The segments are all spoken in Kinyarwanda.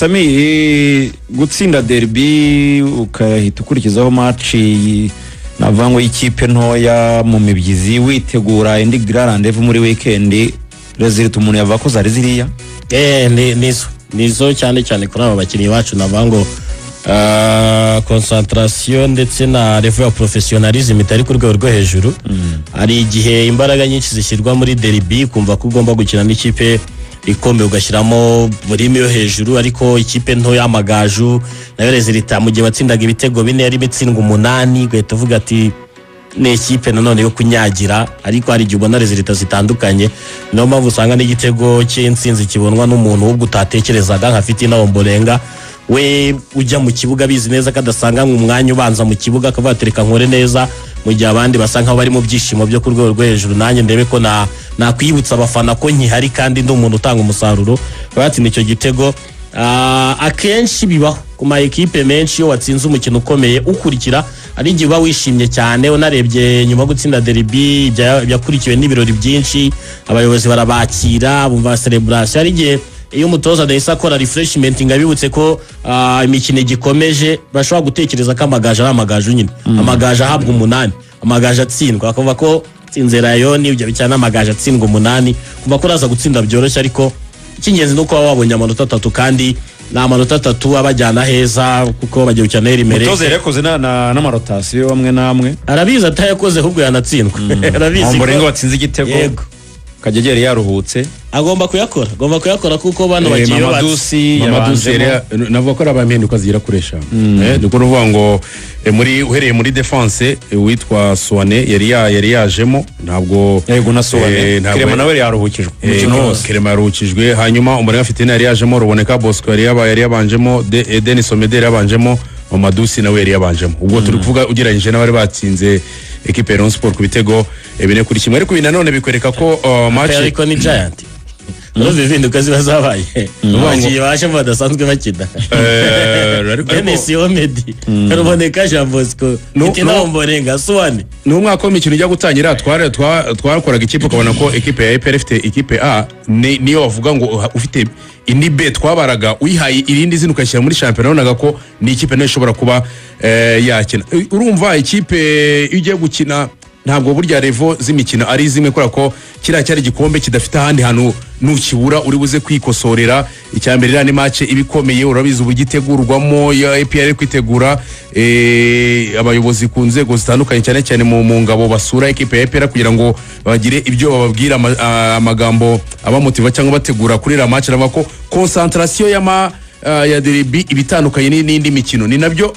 Sami, gutsinda derby ukahita ukurikizaho match navuga ngo y'ikipe ntoya mu mibyizi, witegura indi grand rendez-vous muri weekend, résultat umuntu yavuga ko zari ziriya? Nizo cyane cyane kuri aba bakinnyi bacu, navuga ngo concentration ndetse na level ya professionalism itari ku rwego rwo hejuru. Hari igihe imbaraga nyinshi zishyirwa muri derby, kumva ko ugomba gukina n'ikipe ikomeye, ugashyiramo volume yo hejuru, ariko ikipe nto y'Amagaju nayo, résultat mu gihe watsindaga ibitego 4 yari itsindwa 8, ugahita uvuga ati ni ikipe nanone yo kunyagira. Ariko hari igihe ubona résultat zitandukanye. Niyo mpamvu usanga n'igitego cy'intsinzi kibonwa n'umuntu w'ubwo utatekerezaga, nka Fitina Ombolenga, we ujya mu kibuga abizi neza ko adasanga mu mwanya ubanza mu kibuga, akavuga ati reka nkore neza mu gihe abandi basa nkaho bari mu byishimo byo ku rwego rwo hejuru, nanjye ndebe ko na nakwibutsa abafana ko nkihari kandi ndi umuntu utanga umusaruro. Batsinda icyo gitego. Akenshi bibaho ku ma ekipe menshi, iyo watsinze umukino ukomeye ukurikira ari igihe uba wishimye cyane. Unarebye nyuma yo gutsinda derby, byakurikiwe n'ibirori byinshi, abayobozi barabakira, bumva celebration. Hari igihe iyo umutoza adahise akora refreshment ngo abibutse ko imikino igikomeje, bashobora gutekereza ko Amagaju ari Amagaju nyine, Amagaju ahabwa 8, Amagaju atsindwa, bakavuga ko tsinze Rayon, ibyo bijyana n'Amagaju atsindwa 8, kumva ko uraza gutsinda byoroshye. Ariko icy'ingenzi ni uko waba wabonye amanota 3, kandi ni amanota 3 abajyana heza kuko bagiye gukina na Erimere. Umutoza yari yakoze n'ama rotation amwe n'amwe. Arabizi, atayakoze ahubwo yanatsindwa, arabizi ko- Ombolenga watsinze igitego, Kagegeri yaruhutse. Agomba kuyakora kuko bano bagiye Mamadou Sy Mamadou Sy yabanjemo. Navuga ko ari abampinduka zigera kuri 5. Ni ukuvuga ngo muri uhereye muri defense, witwa Suwane yari yajemo, ntabwo Yego, na Suwane. Ntabwo- Clement nawe yaruhukijwe umukino wose. Clement yaruhukijwe, hanyuma Ombolenga Fitina yari yajemo, Ruboneka Bosco yari yabanjemo, Denis Omedi yari yabanjemo, Mamadou Sy nawe yari yabanjemo. Ubwo turi kuvuga ugereranyije n'abari batsinze ekipe ya Rayon Sport ku bitego 4-1. Ariko ibi nanone bikwereka ko match Ariko ni giant, urumva impinduka ziba zabaye, abakinnyi baje badasanzwe bakina. Denis Omedi, Ruboneka Jean Bosco, Fitina Ombolenga, Suwane. Ni umwaka w'imikino ujya gutangira, twakoraga ikipe ukabona ko ekipe ya APR ifite ikipe A, niyo wavuga ngo ufite indi B twabaraga, uyihaye irindi zina ukayishyira muri shampiyona, wabonaga ko ni ikipe nayo ishobora kuba yakina. Urumva ikipe iyo ugiye gukina, ntabwo burya level z'imikino ari zimwe, kubera ko kiriya cyari igikombe kidafite ahandi hantu nukibura uri buze kwikosorera. Icya mbere, iriya ni match iba ikomeye, urabizi uburyo itegurwamo ya APR iri kwitegura, abayobozi ku nzego zitandukanye, cyane cyane mu ngabo, basura ekipe ya APR kugira ngo bagire ibyo bababwira, amagambo abamotiva cyangwa bategura kuri iriya match. Aravuga ko concentration ya derby iba itandukanye n'indi mikino. Ni nabyo,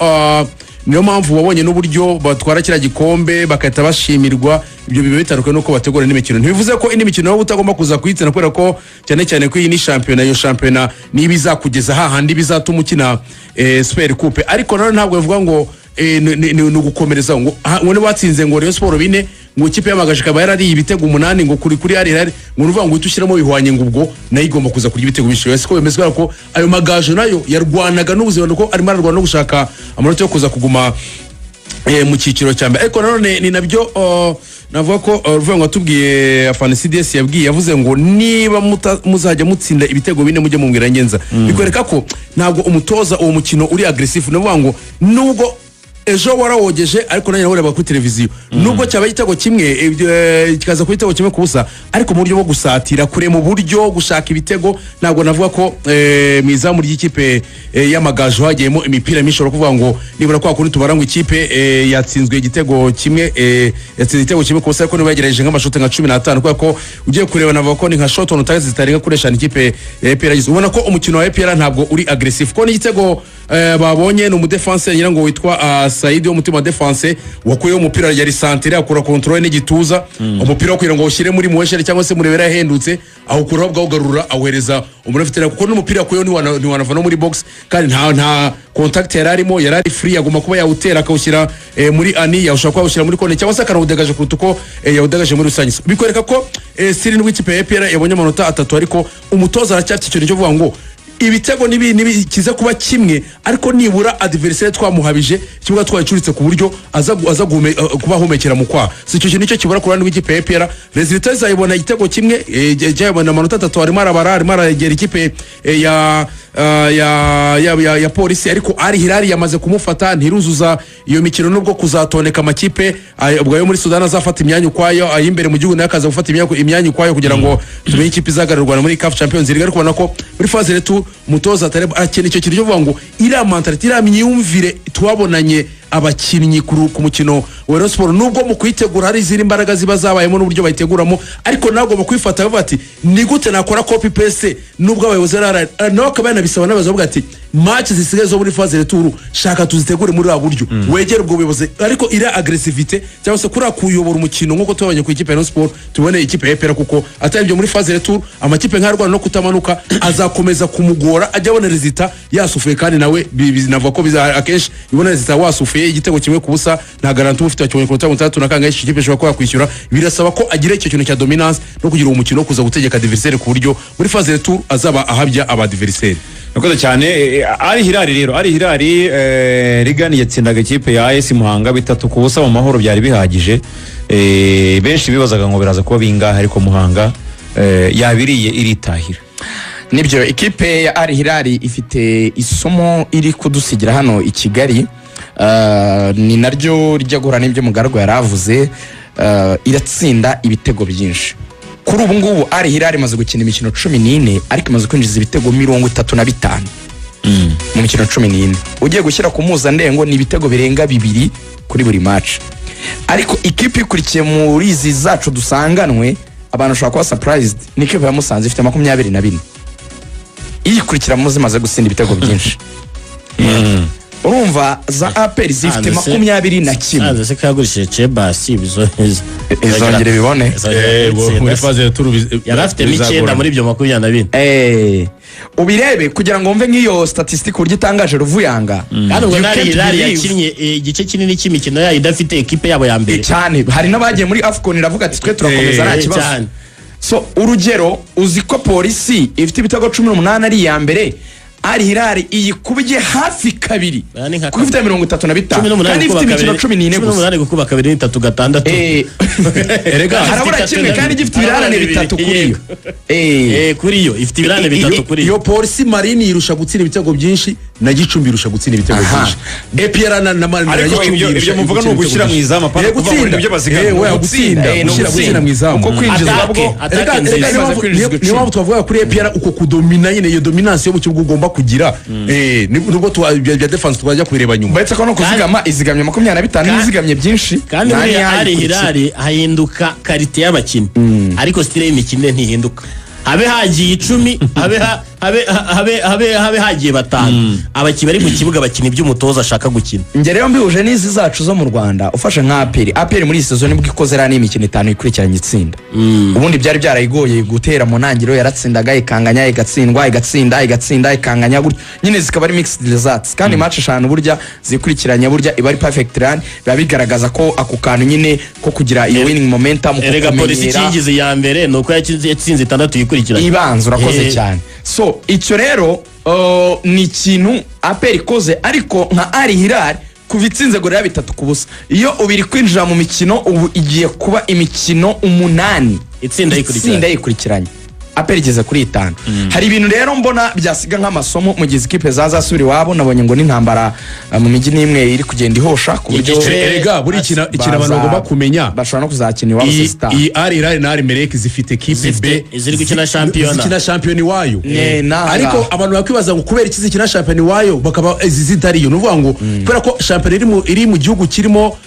niyo mpamvu wabonye n'uburyo batwara kiriya gikombe bagahita bashimirwa. Ibyo biba bitandukanye n'uko bategura n'imikino. Ntibivuze ko indi mikino wowe utagomba kuza kuyitsinda, kubera ko cyane cyane ko iyi ni shampiyona. Iyo shampiyona niba izakugeza hahandi bizatuma ukina super coupe. Ariko nanone ntabwo bivuga ngo ni ugukomereza ngo ngo niba watsinze ngo Rayon Sport 4, ngo ikipe y'Amagaju ikaba yarariye ibitego 8, ngo kuri Al Hilal, ngo nuvuga ngo uhite ushyiramo bihwanye, ngo ubwo nayo igomba kuza kurya ibitego byinshi. Siko bimeze, kubera ko ayo Magaju nayo yarwanaga n'ubuzima, nuko arimo ararwana no gushaka amanota yo kuza kuguma mu cyiciro cya mbere. Ariko nanone ni nabyo, navuga ko ruvuga ngo watubwiye afana CDS yabwiye, yavuze ngo niba muzajya mutsinda ibitego 4 mujye mubwira ngenza. Bikwereka ko ntabwo umutoza uwo mukino uri aggressive. Ni ukuvuga ngo nubwo ejo warawogeje, ariko nanjye nawureba kuri televiziyo, nubwo cyaba igitego kimwe, kikaza kuba igitego 1-0, ariko mu buryo bwo gusatira kure, mu buryo gushaka ibitego, ntabwo navuga ko mu izamu ry'ikipe y'Amagaju hagiyemo imipira myinshi. Ushobora kuvuga ngo nibura kwa kundi tubara ngo ikipe yatsinzwe igitego kimwe, yatsinze igitego 1-0, ariko niba yagerageje nk'amashote nka 15, kubera ko ugiye kureba navuga ko ni nka shot on target zitarenga kuri 5 ikipe ya APR yagize. Ubona ko umukino wa APR ntabwo uri aggressive, ko n'igitego babonye ni umudefense ngira ngo witwa Saidi wo mutima wa defense wakuyeho umupira, yari centre, akura contrôle n'igituza umupira wo kugira ngo awushyire muri Muweshere cyangwa se Murebera yahendutse, awukuraho bwawugarura, awuhereza umuntu ufite, kuko n'umupira akuyeho ntiwanava no muri box, kandi nta contact yari arimo, yari ari free, agomba kuba yawutera akawushyira muri ani, yawushobora kuba yawushyira muri corner cyangwa se akanawudegaje kuruta uko yawudegaje muri rusange. Bikwereka ko siri nubwo ikipe ya APR yabonye amanota 3, ariko umutoza aracyafite ikintu cyo kuvuga ngo ibitego nibi kiza kuba kimwe, ariko nibura adversaire twamuhabije ikibuga, twayicuritse ku buryo aza kuba ahumekera mu kwaha. Si icyo kintu nicyo kibura ku ruhande rw'ikipe ya APR. Résultat izayibona igitego kimwe, cyayibona amanota 3, arimo arabara, arimo aragera ikipe ya ya Polisi, ariko Al Hilal yamaze kumufata, ntiruzuza iyo mikino, nubwo kuzatoneka amakipe ubwo ayo muri Sudani azafata imyanya ukwayo, ay'imbere mu gihugu nayo akaza gufata imyanya ukwayo, kugira ngo tumenye ikipe izahagararira u Rwanda muri CAF Champions League. Ariko ubona ko muri phase retour umutoza Taleb akeneye icyo kintu cyo kuvuga ngo iriya mentalité, iriya myumvire twabonanye abakinnyi ku mukino wa Rayon Sport, nubwo mu kuyitegura hari izindi mbaraga ziba zabayemo n'uburyo bayiteguramo, ariko nawe agomba kwifata bavuga ati: "Ni gute nakora copy paste?" Nubwo abayobozi nawe akaba yanabisaba n'abayobozi, bavuga ati: "Match zisigaye zo muri phase retour, shaka tuzitegure muri uriya buryo, wegere ubwo buyobozi." Ariko iriya agressivité cyangwa se kuriya kuyobora umukino nk'uko tubonye ku ikipe ya Rayon Sport, tubone ikipe ya APR, kuko atari ibyo muri phase retour amakipe nk'arwana no kutamanuka azakomeza kumugora, ajya abona résultat yasufuye. Kandi nawe navuga ko akenshi ibona résultat wasufuye igitego 1-0, nta garantie uba ufite. Wakibonye ku minota 62, ikipe ishobora kuba yakwishyura. Birasaba ko agira icyo kintu cya dominance no kugira uwo mukino wo kuza gutegeka adversaire, ku buryo muri phase retour azaba ahabya aba adversaire. Murakoze cyane. Al Hilal rero, Al Hilal Rigani yatsindaga ikipe ya AS Muhanga 3-0 mu Mahoro, byari bihagije. Benshi bibazaga ngo biraza kuba bingahe, ariko Muhanga yabiriye iritahira. Nibyo, ikipe ya Al Hilal ifite isomo iri kudusigira hano i Kigali. Ni naryo rijya guhura n'ibyo Mugaragaro yari avuze. Iratsinda ibitego byinshi. Kuri ubu ngubu Al Hilal imaze gukina imikino 14, ariko imaze kwinjiza ibitego 35 mu mikino 14. Ugiye gushyira ku mpuzandengo ni ibitego birenga bibiri kuri buri match. Ariko ikipe ikurikiye muri izi zacu dusanganwe, abantu bashobora kuba surprised, ni ikipe ya Musanze ifite 24, iyikurikiramo zimaze gutsinda ibitego byinshi. Urumva za APR zifite 21. Sanze se ko yagurishije Cebasi bizo Izongera ibibone. Muri phase retour Yari afitemo 9 muri ibyo 24. Ubirebe kugira ngo wumve nk'iyo statistique uburyo itangaje, ruvuyanga. Kandi ubwo You nari can't Hilal believe. yakinnye igice kinini cy'imikino yayo idafite ekipe yabo ya mbere. Cyane, hari n'abagiye muri AFCON, iravuga ati: "Twe turakomeza, nta kibazo." Cyane. So urugero, uzi ko Polisi ifite ibitego 18 ari iya mbere, Al Hilal iyikubye hafi kabiri, Aya ni nka kuko ifite 35 18 kandi ifite gukuba imikino kabiri 14 cumi gusa. n'umunani gukuba kabiri ni tatu, gatandatu. Erega Harabura Ifite kimwe itatu kandi gifite ibirarane harabura bitatu bibiri, kuri yo. Yego. Kuri yo ifite ibirarane bitatu kuri iyo yo. Polisi, Marine yirusha gutsinda ibitego byinshi, na Gicumbi irusha gutsinda ibitego byinshi. APR na Ariko Gicumbi ibyo muvuga ni ugushyira mu izamu, apana Eh, kuvuga ngo gutsinda ibyo bazigama. Eh, oya, gutsinda Ni gushyira ugutsinda. Gutsinda mu izamu. Kuko kwinjiza Attaque, bwo attaque Erega nziza. niyo Imaze kwinjizwa niyo mpamvu twavuga kuri APR uko kudomina nyine, iyo dominance yo mu kibuga ugomba kugira, nubwo bya defense twajya kubireba nyuma. Uretse ko no kuzigama izigamye 25, n'izigamye byinshi Kandi nta buriya Al n'iyayikurikira. Hilal hahinduka qualité y'abakinnyi, ariko style y'imikinire ntihinduka. Habe hagiye 10, habe hagiye batanu, abakinnyi bari mu kibuga bakina ibyo umutoza ashaka gukina. Njye rero mbihuje n'izi zacu zo mu Rwanda, ufashe nka APR, APR muri iyi saison nibwo ikoze iriya n'imikino itanu ikurikiranye itsinda. Ubundi byari byarayigoye gutera mu ntangiriro, yaratsindaga ikanganya, igatsindwa, igatsinda, igatsinda, ikanganya, gutyo nyine zikaba ari mixed results. Kandi match eshanu burya zikurikiranye burya iba ari perfect run, biba bigaragaza ko ako kantu nyine ko kugira iyo winning momentum, Erega Polisi kumenyera ikingize iya mbere ni uko yatsinze itandatu yikurikiranye. Ibanza, urakoze cyane. So icyo rero ni ikintu APR ikoze. Ariko nka Al Hilal, kuva itsinze Gorilla 3-0, iyo ubu iri kwinjira mu mikino, ubu igiye kuba imikino umunani Itsinda yikurikiranye. Itsinda yikurikiranye. APR igeze kuri itanu. Hari ibintu rero mbona byasiga nk'amasomo mu gihe izi kipe zazasubira iwabo. Nabonye ngo n'intambara mu mijyi n'imwe iri kugenda ihosha ku buryo Erega buri ikintu abantu bagomba kumenya, bashobora no kuzakina iwabo sisita. Iyi Al Hilal na Al Merrikh zifite kipe B Ziri gukina shampiyona. Zikina shampiyona iwayo. Ne, Ariko abantu bakwibaza ngo kubera iki zikina shampiyona iwayo bakaba izi zitariyo? Ni ukuvuga ngo kubera ko shampiyona iri mu gihugu kirimo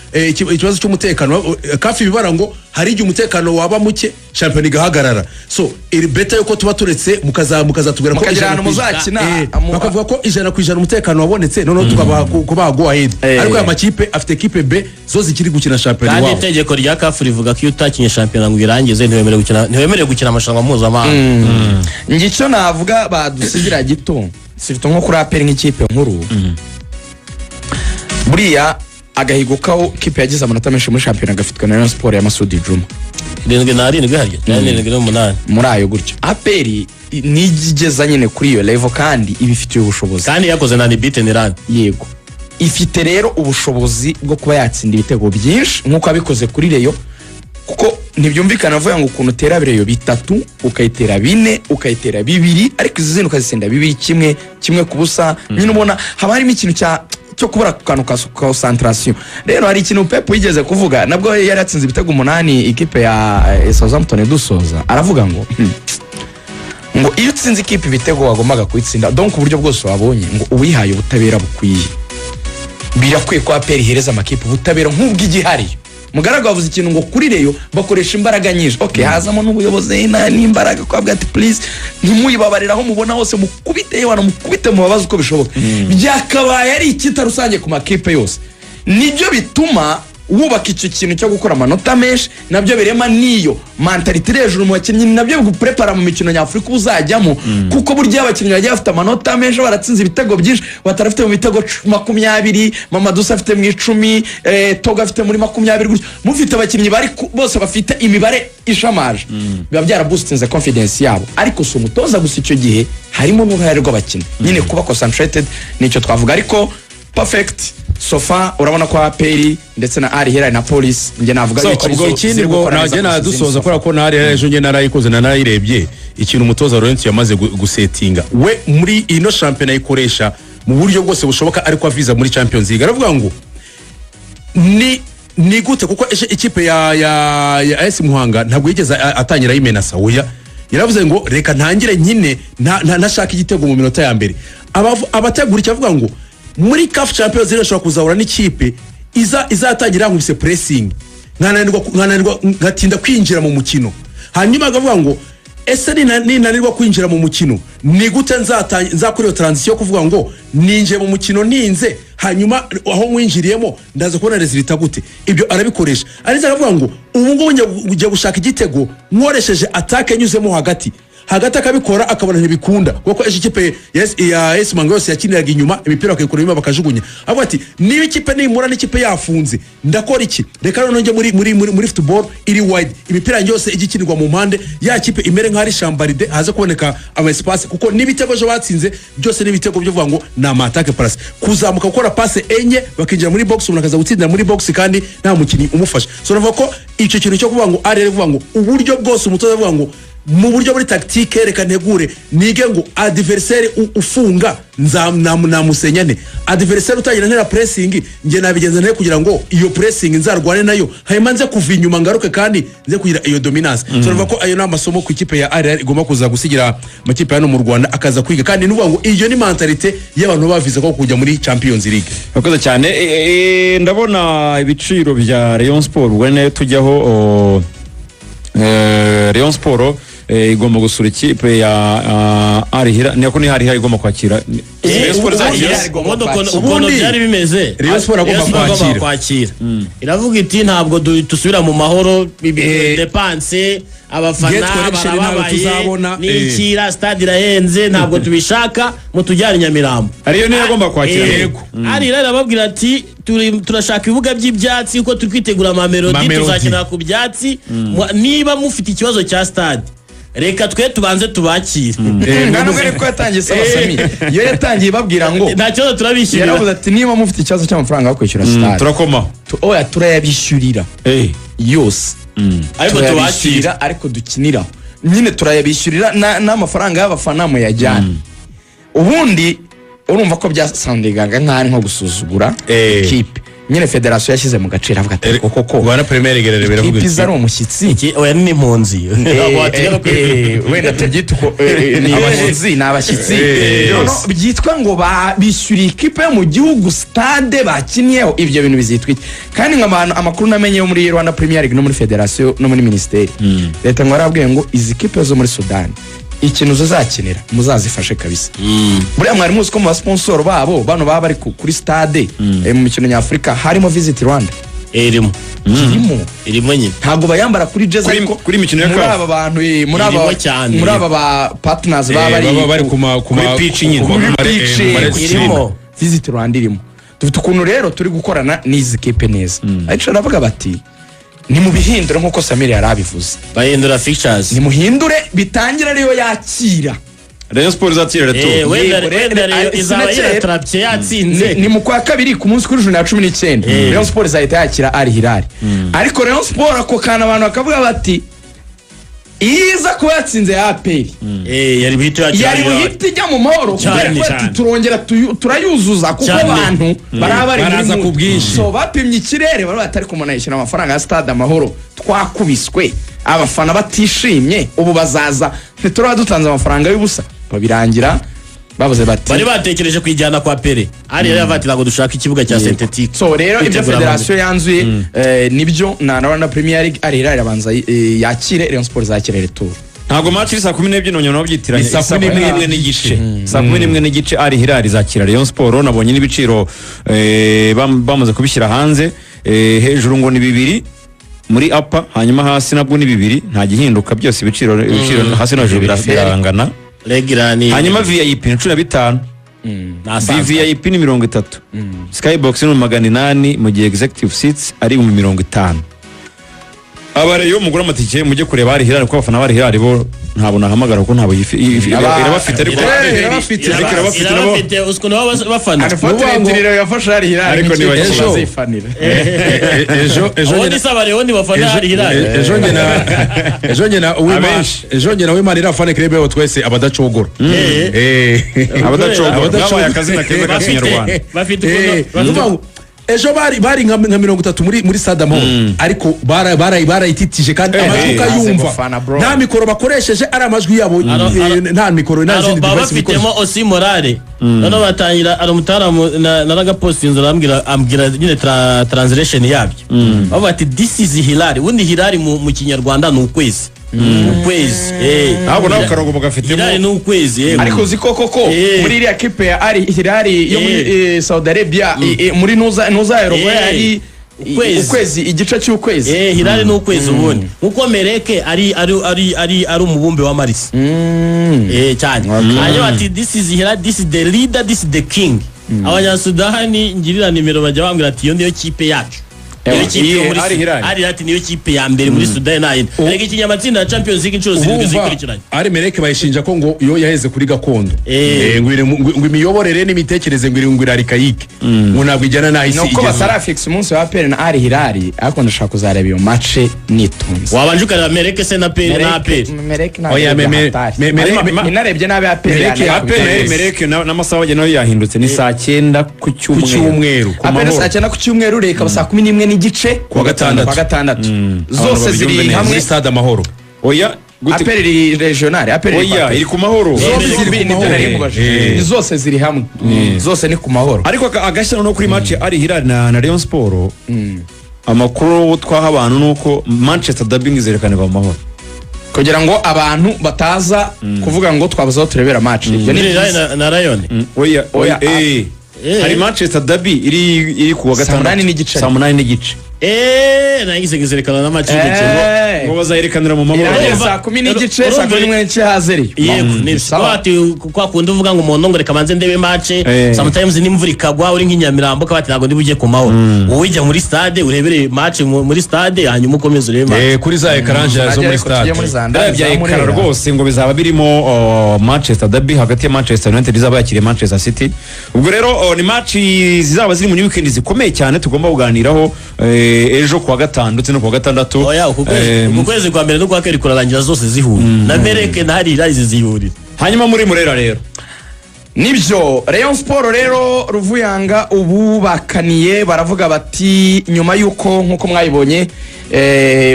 ikibazo cy'umutekano, CAF ibibara ngo hari igihe umutekano waba muke, shampiyona igahagarara. So iri better yuko tuba turetse mukazatubwira ko Mukagira ijana ahantu ku ijana- muzakina, bakavuga ko 100% umutekano wabonetse, noneho tukabaha kubaha go ahead. Ariko aya makipe afite ekipe B zo zikiri gukina shampiyona Kandi iwabo. itegeko rya CAF rivuga ko iyo utakinye shampiyona ngo uyirangize, ntiwemerewe gukina amarushanwa mpuzamahanga. Njye icyo navuga badusigira gito, surtout nko kuri APR nk'ikipe nkuru, buriya agahigo kawo kipe yagize amanota menshi muri shampiyona gafitwe na Rayon Sport ya Masudi Juma. 77 harya cyangwa 78? Muri ayo gutyo. APR nijya igeza nyine kuri iyo level kandi ibifitiye ubushobozi. Kandi yakoze na nibite nirani. Yego, ifite rero ubushobozi bwo kuba yatsinda ibitego byinshi nk'uko yabikoze kuri Rayon. Kuko ntibyumvikana avuga ngo ukuntu utera Rayon bitatu, ukayitera bine, ukayitera bibiri, ariko izi zindi ukazitsinda 2-1, 1-0. Nyine ubona haba harimo ikintu cyo kubura ku kantu ka concentration. Rero hari ikintu Pep yigeze kuvuga, nabwo yari yatsinze ibitego 8 ikipe ya Southampton dusoza, aravuga ngo ngo iyo utsinze ikipe ibitego wagombaga kuyitsinda, donc uburyo bwose wabonye, ngo uwihaye ubutabera bukwiye. Birakwiye ko APR ihereza amakipe ubutabera nk'ubw'igihariyo. Mugaragu wavuze ikintu ngo kuri Rayon bakoresha imbaraga nyinshi, okay, hazamo n'ubuyobozi n'imbaraga, kwabwa ati please ntimuyibabarire, aho mubona hose mukubite, yewana mukubite, mubabaze uko bishoboka. Byakabaye ari ikita rusange ku makipe yose. Nibyo bituma wubaka icyo kintu cyo gukora amanota menshi, nabyo birema n'iyo mentalité iri hejuru mu bakinnyi, nabyo biguprepara mu mikino nyafurika uzajyamo. Kuko burya abakinnyi bagiye bafite amanota menshi, baratsinze ibitego byinshi, batarafite mu bitego 20, Mamadou afite mu 10, Togo afite muri 20, gutyo mufite abakinnyi bari bose bafite imibare ishamaje, biba byaraboostinze confidence yabo. Ariko si umutoza gusa, icyo gihe harimo n'uruhare rw'abakinnyi nyine, kuba concentrated nicyo twavuga. Ariko perfect so far, urabona ko APR ndetse na Al Hilal na Police, njye navuga So, ubwo ikindi ubwo najye nadusoza, kubera ko ntari ejo njye narayikoze na narayirebye. Ikintu umutoza Lorenzo yamaze gusetinga we muri ino shampiyona, ayikoresha mu buryo bwose bushoboka, ariko aviza muri Champions League, aravuga ngo ni gute, kuko ikipe ya AS Muhanga ntabwo yigeze atangira ayimenasa. Oya, yaravuze ngo reka ntangire nkine ntashaka igitego mu minota ya mbere. Abategura icyo avuga ngo muri CAF Champions League ashobora kuzahura n'ikipe izatangira yankubise pressing, nkananirwa ngatinda kwinjira mu mukino. Hanyuma akavuga ngo ese ninanirwa kwinjira mu mukino, ni gute nzakora iyo transition yo kuvuga ngo ninjiye mu mukino ninze, hanyuma aho mwinjiriyemo ndaza kubona résultat gute? Ibyo arabikoresha. Ariko aravuga ngo ubu ngubu njya gushaka igitego nkoresheje attaque nyuzemo hagati hagati, akabikora akabona ntibikunda, kuko ejo ikipe ya AS Muhanga yose yakiniraga inyuma, imipira bakayikura inyuma bakajugunya. Avuga ati niba ikipe nimura n'ikipe yafunze, ndakora iki? Reka noneho njye muri football iri wide, imipira yanjye yose ijya ikinirwa mu mpande, ya kipe imere nk'aho ari chambarde, haze kuboneka ama espace. Kuko n'ibitego ejo batsinze byose n'ibitego byo kuvuga ngo ni ama attaque placée, kuzamuka, gukora passe enye, bakinjira muri box, umuntu akaza gutsindira muri box kandi nta mukinnyi umufasha. So navuga ko icyo kintu cyo kuvuga ngo ari kuvuga ngo uburyo bwose umutoza avuga ngo mu buryo muri tactique, reka ntegure nige ngo adversaire ufunga namusenya nte, adversaire utangira ntera pressing nge nabigenza nte, kugira ngo iyo pressing nzarwane nayo, hanyuma nze kuva inyuma ngaruke kandi nze kugira iyo dominance. So navuga ko ayo ni amasomo ku ikipe ya Al igomba kuza gusigira amakipe hano mu Rwanda akaza kwiga, kandi nuvuga ngo iyo ni mentalité y'abantu bavize ko kujya muri Champions League. Urakoze cyane. Ndabona ibiciro bya Rayon Sport, ubwo nayo tujyaho. Rayon Sport igomba gusura ikipe ya Al Hilal, niko ni Al Hilal igomba kwakira Rayon Sport izakira. Ubundi ukuntu byari bimeze, Rayon Sport agomba Rayon Sport kwakira. kwakira. Iravuga iti ntabwo dusubira mu mahoro, dépenses, abafana Gate collection ntabwo barababaye, tuzabona, n'ikira stade irahenze, ntabwo tubishaka, mutujyane i Nyamirambo. Ariyo niyo agomba kwakira. Yego. Ari rero arababwira ati turashaka ibibuga by'ibyatsi kuko turi kwitegura Mamelodi, Mamelodi. tuzakinira ku byatsi. Niba mufite ikibazo cya stade, reka twe tubanze tubakire. Nta nubwo ariko yatangiye isaba Sami, iyo yatangiye ibabwira ngo Nta kibazo, turabishyurira. Yaravuze ati niba mufite ikibazo cy'amafaranga yo kwishyura stade, Turakomaho. Oya, turayabishyurira yose, Ariko tubakire. Turayabishyurira ariko dukiniraho nyine, turayabishyurira n'amafaranga y'abafana muyajyane. Ubundi urumva ko byasoundingaga nk'aho ari nko gusuzugura ikipe nyine. Federasiyo yashyize mu gaciro, avuga ati koko ko Rwanda Premier League rero biravuga ikipe iza ari umushyitsi. Oya, ni impunzi. Ntabwo watinya no Wenda tubyite uko, ni impunzi, ni abashyitsi. Noneho byitwa ngo bishyuriye ikipe yo mu gihugu stade bakiniyeho, ibyo bintu bizitwa iki? Kandi nk'abantu amakuru namenye yo muri Rwanda Premier League no muri federasiyo no muri minisiteri, leta ngo yarabwiye ngo izi kipe zo muri Sudani ikintu zizakenera muzazifashe kabisa. Buriya mwari muzi ko mu basponsoro babo bano baba bari kuri stade, mu mikino nyafurika harimo Visit Rwanda? Irimo. Irimo. Irimo nyine. Ntabwo bayambara kuri jezi, ariko Kuri mikino ya muri CAF. aba bantu, muri aba Irimo cyane. muri aba ba partners baba bari baba bari ku Kuri pitch nyine. Kuri pitch, Irimo. Visit Rwanda irimo. Dufite ukuntu rero turi gukorana n'izi kipe neza, ariko baravuga bati nimubihindure nk'uko Samir yari abivuze. Bahindura fixtures. Nimuhindure bitangire ariyo yakira. Rayon Sport izatira retour. Wenda Yego, wenda Rayon izaba sinakera. yiratrapye yatsinze. Ni mu kwa kabiri ku munsi kuri juni ya 19, Rayon Sport izahita yakira Al Hilal. Ariko Rayon Sport ako kantu abantu bakavuga bati iza kuba yatsinze ya APR, Yari buhite yakira yari Al Hilal. buhite ijya mu mahoro kubera Cyane, ko bati cyane. turongera turayuzuza kuko Cyane. abantu baraba bari muri Baraza ku mood. bwinshi. So bapimye ikirere bari batari umuntu yishyura amafaranga ya Stade Amahoro, twakubiswe, abafana batishimye, ubu bazaza ntituraba dutanze amafaranga y'ubusa. Babirangira bavuze bati Bari batekereje kuyijyana kwa Pere, ari yari yavuga ati ntabwo dushaka ikibuga cya synthétique. So rero ibyo Kwitegura. Federasiyo yanzuye, nibyo na Rwanda Premier League, Al Hilal irabanza yakire Rayon Sport, izakire retour. Ntabwo match iri saa 12, nongera nabyitiranye. Ni saa 11:30. Saa 11:30 Al Hilal izakira Rayon Sport. Nabonye n'ibiciro bamaze kubishyira hanze. Hejuru ngo ni 2 muri apa, hanyuma hasi nabwo ni 2, nta gihinduka byose, ibiciro hasi no hejuru birangana. Regular ni Hanyuma VIP ni 15. Nasanzwe. VIP ni 30, skybox ni 800, mu gihe executive seats ari 50,000. Abareyo mugura amatike mujye kureba Al Hilal, kuko abafana ba Al Hilal bo ntabwo nahamagara kuko ntabwo irabafite ariko Irabafite. Ariko irabafite nabo. Irabafite, uzi ukuntu baba bafana. Unfortunately rero yafashe Al Hilal Ariko nk'ikipe ni bake. bazifanira. Ejo Ubundi nyine se abareyo bafana Al Hilal? Ejo njye na Abenshi. Ejo njye na Uwimana iriya fan club yabo twese abadacogora. Abadacogora. Abadacogora. Bwabaye akazina keza ka Kinyarwanda. Bafite ukuntu Nukuvuga ngo ejo bari nka 30 muri Stade Amahoro, ariko barayititije kandi amajwi Bazi ukayumva gufana, bro. nta mikoro bakoresheje, ari amajwi yabo, nta mikoro, nta zindi Baba device bafitemo bikoresha. osi morale, noneho batangira, ari umutaramu naragapostinze, arambwira, ambwira nyine translation yabyo. Bavuga ati "This is Hilal." Ubundi Hilal mu Kinyarwanda ni ukwezi, ukwezi. Ntabwo nawe akarongo mugafitemo. Hilal ni ukwezi, yego. Ariko uzi ko koko muri iriya kipe ya Al Hilal yo muri Saudi Arabia, muri nuza ya rogo yari Ukwezi. ukwezi, igice cy'ukwezi. Hilal ni ukwezi ubundi, nkuko Mereke ari umubumbe wa Mars. Cyane. Hanyuma ati "This is Hilal, this is the leader, this is the king." Abanyasudani ngirira nimero bajya bambwira ati iyo niyo kipe yacu, niyo kipe yo muri Al Hilal. Al Hilal niyo kipe ya mbere muri Sudani, nta yindi. Erega ikinyamatsinda ya Champions League inshuro 7 Ubumva zikurikiranye. Ari Mereke bayishinja ko ngo iyo yaheze kuri gakondo. Ngo imiyoborere n'imitekerereze ngo iri archaïque, ngo ntabwo ijyana n'aho isi Nuko igeze. batarafixa umunsi wa APR na Al Hilal, ariko ndashaka kuzareba iyo match nitonze. Wabanje ukareba Mereke se na PL na APR? Mereke Oya, inarebye nabi APR. Mereke APR Yes. Mereke n'amasaha bagena nayo yahindutse, ni saa 9 ku Ku cyumweru. cyumweru. Ku APR Mahoro. saa 9 ku cyumweru, reka saa 11:30 Kuwa gatandatu. Kuwa gatandatu. Zose Abantu ziri babyumve neza. hamwe. Muri Stade Amahoro. Oya, gute? APR iri regional, APR iri Oya, iri ku Mahoro. Zombi Ziri zombi ku nibyo Mahoro. nari nkubajije. Ni zose ziri hamwe, zose ni ku Mahoro. Ariko agashya no kuri match ya Al Hilal na Rayon Sport, amakuru twaha abantu ni uko Manchester derby izerekanirwa mu Mahoro. Kugira ngo abantu bataza kuvuga ngo twabuze aho turebera match, ibyo ni Muri Hilal byiza. na Rayon? Oya, oya. Oya, Hari Manchester derby iri ku wa Saa gatandatu. 8:30. Saa 8:30. Nagize ngizerekana na match y'umukino. Eh. Ngo bazayerekanira mu Mahoro. Irangira Urumva- saa 10:30, saa 11:30 hazeriyo. Yego, ni Sawa. ati kwa kundi uvuga ngo umuntu ngo reka banze ndebe match. Sometimes n'imvura ikagwa uri nk'inyamirambo, ukaba ati ntabwo ndi bujye ku Mahoro, wowe ujya muri stade urebere match muri stade, hanyuma ukomeze urebe match. Kuri za écran zo muri Ariko tujye stade. muri za Biriya ndani bya za écran Murera. rwose ngo bizaba birimo Manchester derby hagati ya Manchester United izaba yakiriye Manchester City. Ubwo rero ni match zizaba ziri muri weekend zikomeye cyane tugomba kuganiraho ejo kuwa gatanu ndetse no kuwa gatandatu. Oya, uku kwezi uku kwezi kwa mbere n'ukwa kabiri kurarangira zose zihuye, na Mereke na Hari Hilal zihurira. Hanyuma muri Murera rero. Nibyo, Rayon Sport rero, Ruvuyanga, ubu bakaniye baravuga bati nyuma y'uko nk'uko mwayibonye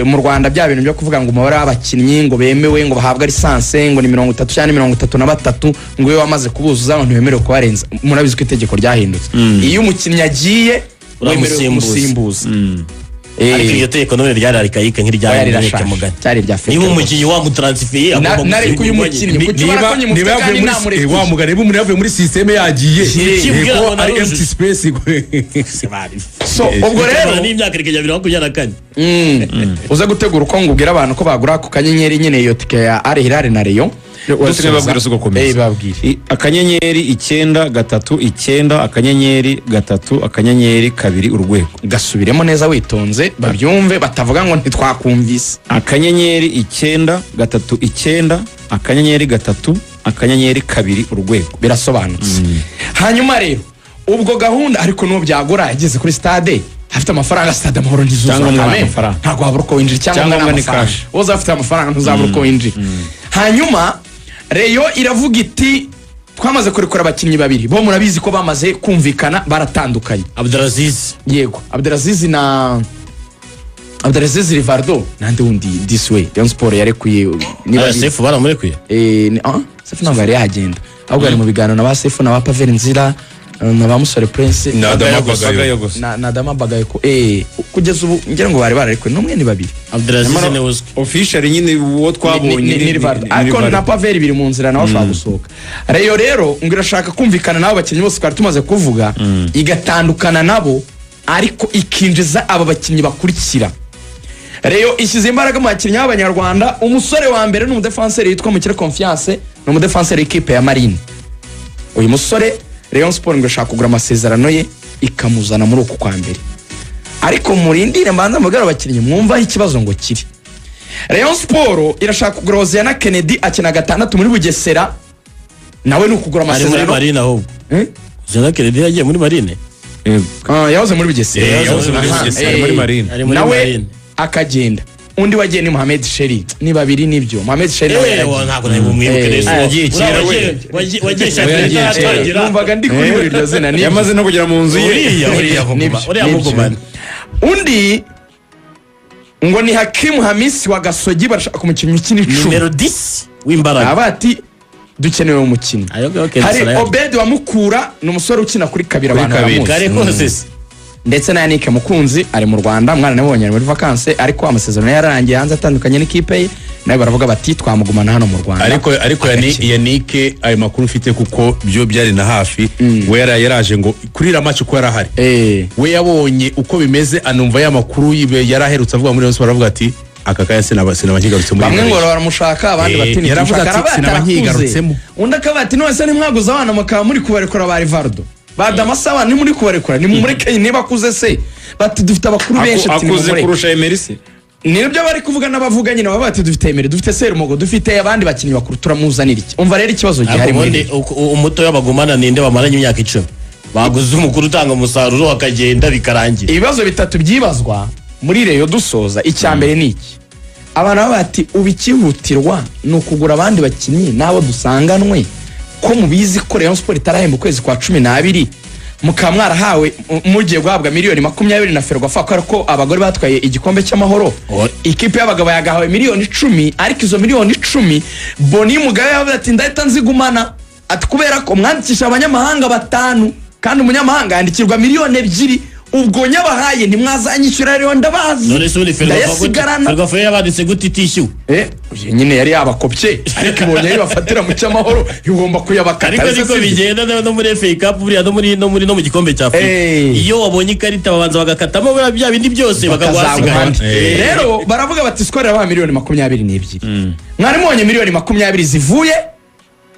mu Rwanda bya bintu byo kuvuga ngo umubare w'abakinnyi ngo bemewe ngo bahabwa licence ngo ni 30 cyangwa 33, ngo iyo wamaze kubuzuza ngo ntiwemerewe kubarenza. Murabizi ko itegeko ryahindutse, iyo umukinnyi agiye wemerewe Uramusimbuza. kumusimbuza. Ariko iryo tegeko none ryari archaïque nk'irya Oya, Mereke rirashaje. mugani. Cyari irya feke Niba rwose. umukinnyi wamutransferiye agomba Narekuye gusimburwa umukinnyi. nyine. Kuki ubona ko nyimufite Niba yavuye kandi muri namurekuye? wa mugani, niba umuntu yavuye muri système yagiye, Ikibwira ko ngo ari narujuje. empty space. So ubwo rero n'imyaka ikajya 2024. Uze gutegura uko ngo ubwire abantu ko bagura ku kanyenyeri nyine iyo tike ya Al Hilal na Rayon. Wasigaye babwira uzi ugakomeza. Babwire. *939*3*2#. Gasubiremo neza witonze babyumve, batavuga ngo ntitwakumvise. *939*3 akanyenyeri 2 urwego. Birasobanutse. Hanyuma rero ubwo gahunda ariko n'uwo byagora yageze kuri stade afite amafaranga, stade Amahoro ntizuzura Icyangombwa ni kameme. amafaranga. Ntabwo wabura uko winjira, icyangombwa ni Icyangombwa ni amafaranga. cash. Wowe uzaba ufite amafaranga ntuzabura uko winjira. Hanyuma Rayon iravuga iti twamaze kurekura abakinnyi babiri bo murabizi ko bamaze kumvikana baratandukanye. Abdelaziz. Yego, Abdelaziz na Abdelaziz Rivardo nande wundi this way Rayon Sport yarekuye niba ari- Sefu baramurekuye. Sefu ntabwo yari yagenda, ahubwo ari mu biganiro na ba Sefu na ba Pavel Nzira na ba Musore Prince Na Adama Bagayo. Gusa. Na Adama Bagayo ko kugeza ubu ngira ngo bari bararekuye n'umwe ni babiri. Abdelaziz ni uzwi. Official nyine uwo twabonye Ni Rivaldo. Ariko Rivaldo. na Pavel biri mu nzira nawe ashobora gusohoka. Rayon rero ngo irashaka kumvikana n'abo bakinnyi bose twari tumaze kuvuga, igatandukana nabo ariko ikinjiza aba bakinnyi bakurikira. Rayon ishyize imbaraga mu bakinnyi b'abanyarwanda. Umusore wa mbere ni umudefanseri witwa Mukire Confiance, ni umudefanseri w'ikipe ya Marine. Uyu musore Rayon Sport ngo irashaka kugura amasezerano ye ikamuzana muri uku kwa mbere, ariko murindire mbanza mubwire abakinnyi mwumva aho ikibazo ngo kiri. Rayon Sport irashaka kugura Hoziyana Kennedy akina 6 muri Bugesera, nawe ni ukugura Ari muri amasezerano. Marine ahubwo. Eh? Jean Kennedy yagiye muri Marine. Yahoze muri Bugesera. Yahoze muri Aha, Bugesera, ari muri Marine. Ari muri nawe Marine. akagenda. Undi wagiye ni Mohamed Sheri, ni babiri nibyo. Mohamed Sheri nawe Eh, yaragiye. ntabwo nari bumwibuke neza. Yagiye kera we. Wagiye shampiyona Yagiye kera. itaratangira. Numvaga ndi kuri buri iryo zina nibyo. Yamaze no kugera mu nzu ye. Uriya Nibyo, uriya nibyo. mugumane. Undi ngo ni Hakimu Hamisi wa Gasogi, barashaka umukinnyi ukina 10. Nimero 10 w'imbaraga. Aba ati dukenewe umukinnyi. Ayo, okay, Hari Saraya. Obed wa Mukura, ni umusore ukina kuri kabiri abantu kabiri. baramuzi. Kare kose se. Ndetse na Yannick Mukunzi ari mu Rwanda, mwana nabonye ari muri vacances, ariko amasezerano yararangiye hanze atandukanye n'ikipe ye, nawe baravuga bati twamugumana hano mu Rwanda. Ariko Yannick ayo makuru ufite kuko byo byari na hafi, we yaraje ngo kuri iriya match uko yarahari, we yabonye uko bimeze anumva ya makuru yaraherutse avuga muri Rayon Sport, aravuga ati aka kanya sinaba nkigarutse muri Bamwe ngo Rayon. baramushaka, abandi bati Yaravuze ntitumushaka. ati, Aravuga ati, sinaba arakuze. nkigarutsemo. Undi akaba ati none se ntimwaguze abana mukaba muri kubarekura ba Rivaldo ba Damasa, ntimuri kubarekura, nimumureke niba akuze se. Bati dufite abakuru benshi, ati Akuze nimumureke. kurusha Emery se. Nibyo bari kuvuga n'abavuga nyine, baba bati dufite Emery, dufite Serumogo, dufite abandi bakinnyi bakuru, turamuzanira iki? Umva rero ikibazo gihari Ariko muri ubundi umuto y'abagumana ninde bamaranye imyaka 10? Baguze umukuru utanga umusaruro akagenda bikarangira. Ibibazo bitatu byibazwa muri Rayon dusoza. Icya mbere ni iki: abantu baba bati ubu ikihutirwa ni ukugura abandi bakinnyi n'abo dusanganwe, ko mubizi ko Rayon Sport itarahemba ukwezi kwa 12, mukaba mwarahawe mugiye guhabwa miliyoni 20 na Ferwafa kubera ko abagore batwaye igikombe cy'amahoro. Ikipe y'abagabo yagahawe miliyoni 10, ariko izo miliyoni 10 Boni Mugabe yavuze ati ndahita nzigumana, ati kubera ko mwandikisha abanyamahanga 5 kandi umunyamahanga yandikirwa miliyoni 2, ubwo nyabahaye ntimwazanyishyura rero ndabazi None se ubundi Ferwafa gute? ndayasigarana. Ferwafa yabanditse gute itishyuwe? Uyu nyine yari yabakopye, ariko ibonye ayo bafatira mu cy'amahoro igomba kuyabakata. Ariko Ese niko sibyo? bigenda no muri FA Cup buriya no muri no mu gikombe cya Afurika. Iyo wabonye ikarita babanza bagakatamo buriya bya bindi byose bakazaguha bakaguhasigara. andi. Rero baravuga bati Skol irabaha miliyoni 22, mwari mubonye miliyoni 20 zivuye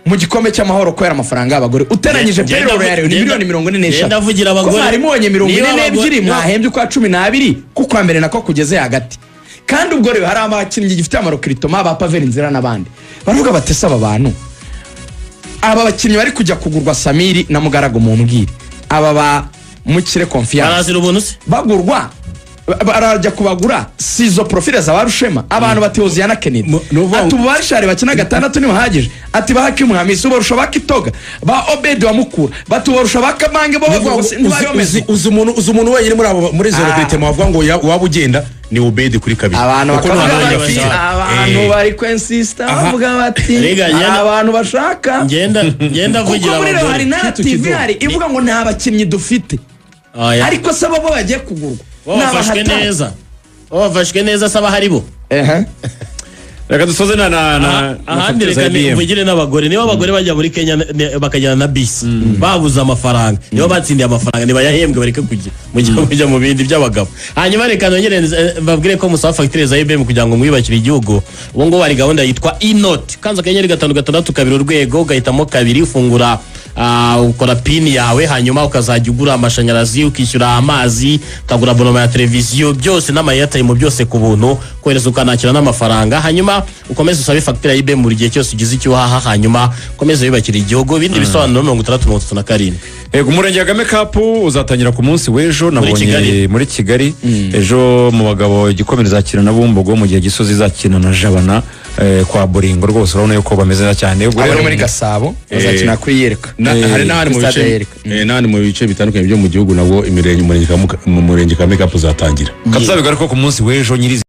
mu gikombe cy'amahoro kubera amafaranga y'abagore, uteranyije payroll ya Rayon ni miliyoni 43. Ngenda avugira Ko abagore. mwari mubonye mirongo Niba ine n'ebyiri mwahembye ukwa 12 kuko mbere nako kugeze hagati. Kandi ubwo rero hari abakinnyi gifite amarokiritoma ba Pavel Nzira n'abandi, baravuga bati ese aba bantu, aba bakinnyi bari kujya kugurwa Samiri na Mugaragu, mumbwire aba ba Mukire Confiance Barazira ubuntu se? Bagurwa barajya kubagura si izo profile za barushema. Abantu bati Hoziyana Kennedy Ni ukuvuga ati ubu barishari bakina 6 ntibahagije, ati ba Hakimu Hamisi ubarusha ba Kitoga, ba Obedi wa Mukura, bati ubarusha ba Kamange bo bavuga ngo ntibari bameze. Uzi umuntu wenyine muri abo muri izo Ah. recruitment wavuga ngo waba ugenda ni Obedi kuri kabiri. Abantu Kuko bakavuga nta mwanya bati afite. abantu bari kwensista bavuga bati Rega, hari abantu bashaka Ngenda kuko avugira muri rero hari abagore. narrative ihari ivuga ngo nta bakinnyi dufite, Oya. ariko se bo bagiye kugurwa Bo bafashwe Ni abahatari. neza. Bo bafashwe neza saba haribo. Ehe. Reka dusoze na Ahandi facture za reka IBM. mvugire n'abagore. Niba abagore bajya muri Kenya bakajyana na bisi babuze amafaranga, niba batsindiye amafaranga nibayahembwe bareke kujya mujya mu bindi by'abagabo. Hanyuma reka nongere mbabwire ko musaba fagitire za IBM kugira ngo mwiyubakire igihugu. Ubu ngubu hari gahunda yitwa inoti, kanza akanyenyeri 5 6 2 urwego, ugahitamo 2, ufungura Ukora PIN yawe, hanyuma ukazajya ugura amashanyarazi, ukishyura amazi, ukagura abonnement ya televiziyo, byose n'ama airtime, byose ku buntu, kohereza ukanakira n'amafaranga. Hanyuma ukomeze usabe fagitire ya EBM buri gihe cyose ugize icyo uhaha, hanyuma ukomeze wiyubakira igihugu. Ibindi bisobanuro 6037. Yego, Umurenge Kagame Cup uzatangira ku munsi w'ejo nabonye. Kigali. Muri Kigali ejo, mu bagabo Igikomere izakina na Bumbogo, mu gihe Gisozi izakina na Jabana kwa Boringo. Rwose urabona yuko bameze neza cyane. Ubwo Abo rero ni muri Gasabo bazakina kuri Yereka. Hari n'ahandi mu Stade bice Yereka. N'ahandi mu bice bitandukanye byo mu gihugu nabwo imirenge, umurenge mu Murenge Kagame Cup uzatangira. Tuzabigaruka ku munsi w'ejo nyirizina.